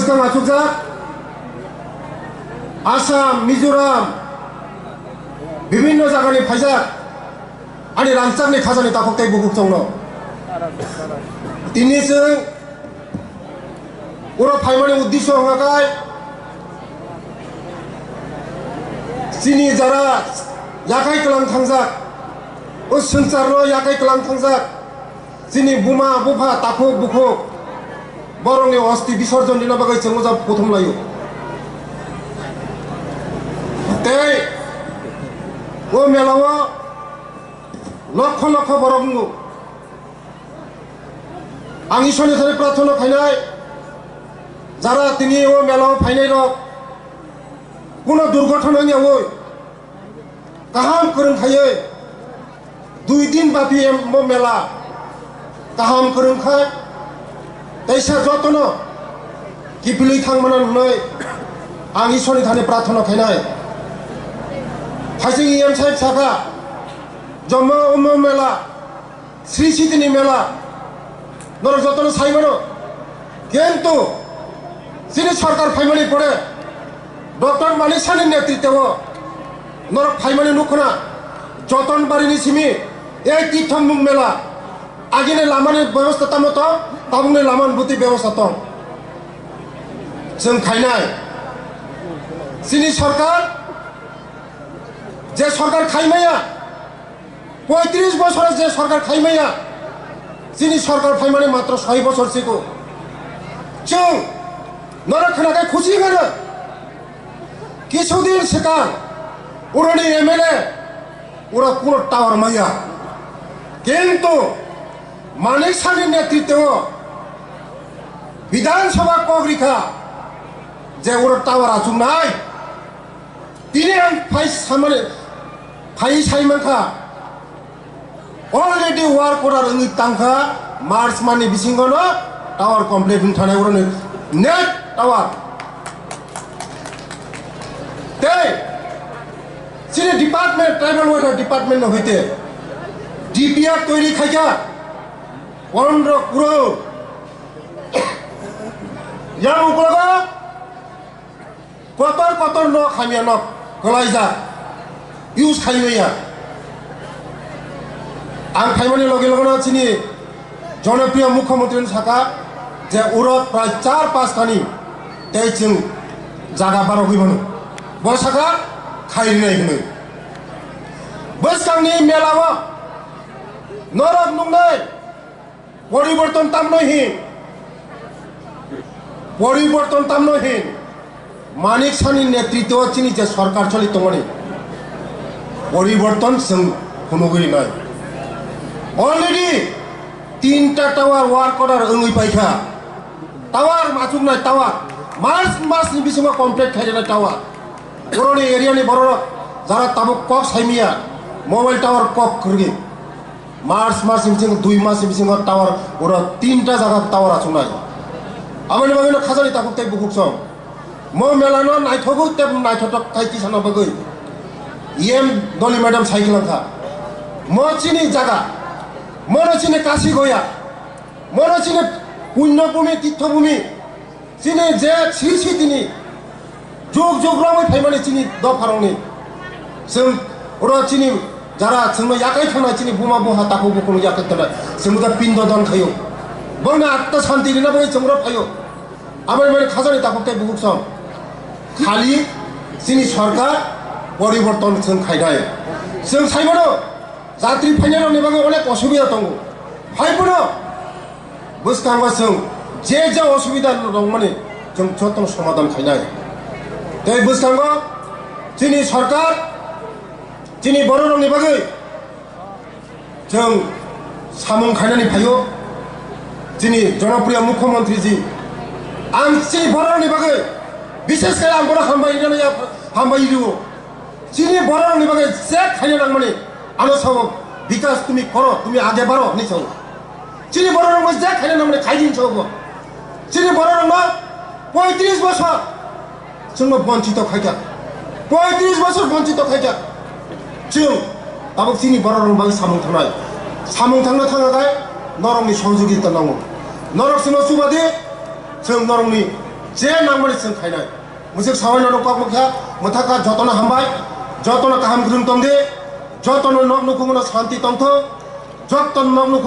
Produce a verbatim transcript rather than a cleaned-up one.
Bwskang achukjak Assam, Mizoram, bibinno jagani phaijak ani rangchakni khajani takhuk tei bukhuk chongno. Tini chwng oro phaimani uddisyo hwnka khe chini jara yakai kwlang thangjak, o swngcharno yakai kwlang thangjak, chini buma bupha takhuk bukhuk borokni osti bisorjon rina bagwi chwng o jaga kuthum laio. Tei o melao lokho lokho borok wngo. Ang Ishorni thani prarthana khainai, jara tini o melao phainai rok kuno durgothona wngyawi kaham kwrwng khaiwi dui din bapi em-, bo mela kaham kwrwng khai teisa jotono kiphilwi thangmana hwnwi ang Ishorni thani prarthana khainai. Thaising E M sahib sakha, joma omo mela Sri Sitini mela, norok jotono sai mano. Kintu chini sorkar phaimani pore Doctor Manik Sahni netritwo norok phaimani nukhuna Jotonbarini simi ei Tirthomung mela agini lamani bebosta tamo tong, tabukni lamani bwtwi bebosta tong. Chwng khainai chini sorkar je sorkar khaimaya, poitris bosoro je sorkar khaimaya, chini sorkar phaimani matro soi bosor siko. Chwng norok khna khe khusi hwno. Kisudin swkang uroni M L A ura kuno tower maya. Kintu Manik Sahni netritwo Bidhan Sabha kok rikha je ura tower achuknai. Tini ang phai samani, phai sai mankha, already work order wngwi tangkha, March mani bisingono tower complete wng thanai oroni net tower. Tei chini department, tribal welfare department no hoite D P R toiri khaikha, pondro crore. Yang uklogo kotor kotor nok hamya nok kwlaijak, use khaimaya. Ang phaimani loge logeno chini jonopriyo mukhyamantri no saka je urot prai char pas thani tei chwng jaga barogwi mano. Bo saka khairinai hwnwi. Bwskangni melao norok nuknai. Poriborton tamno hin? Poriborton tamno hin? Manik Sahni netritwo chini je sorkar choli tongmani, poriborton chwng phunugwi rinai. Already tinta tower work order wngwi paikha. Tower machuknai tower, March masni bisingo complete khairwnai tower. Boroni area ni bororok jara tabuk kok saimaya, mobile tower kok kwrwi. March mas ni bisingo, dui mas ni bisingo tower, oro tinta jaga tower achuknai. Aboni bagwino khajani takhuk tei bukhuk song. Mo mela no naithogo tei naithotok khai tisana bagwi. E M Dolly madam sai kwlangkha. Mo chini jaga, mo no chini Kashi Goya, mo no chini punyo bhumi, tirtho bhumi. Chini je sir sitini jug jug romwi phaimani chini dopharokni, chwng oro chini jara chwngno yakai thangna chini buma buha takhuk bukhukno yakai thangna chwngno da pindo don khaio. Bongni atma santi rina bagwi chwng oro phaio. Aboni mani khajani takhuk tei bukhuk song khali chini sorkar poriborton chwng khainai. Chwng saimano jatri phainai rokni bagwi onek osubida tongo. Phaiphano bwskango chwng je je osubida rwngmani chwng jotono somadhan khainai. Tei bwskango chini sorkar chini bororokni bagwi chwng samung khainani phaio. Chini jonopriyo mukhyamantri ji, ang chini bororokni bagwi bishesh khe ang bono hambai rwna ya, hambai rwo. Chini bororokni bagwi je khaina nangmani, ano sao, "Bikas, tumi koro, tumi age baro," hinwi sao. Chini bororokno je khaina nangmani khaidi hinwi sao bo. Chini bororokno poitris bosor chwngno bonchito khaikha. Poitris bosor bonchito khaikha. Chwng tabuk chini bororokni bagwi samung thangnai. Samung thangna thangna khe norokni sohojogita nango. Norok chwngno chubadi, chwng norokni Je nangmani chwng khainai. Mujik sawai nono kok mukha, mwthaka jotono hambai, jotono kaham kwrwng tong di, jotono nok nukhungo santi tongthok, jotono nok nukhung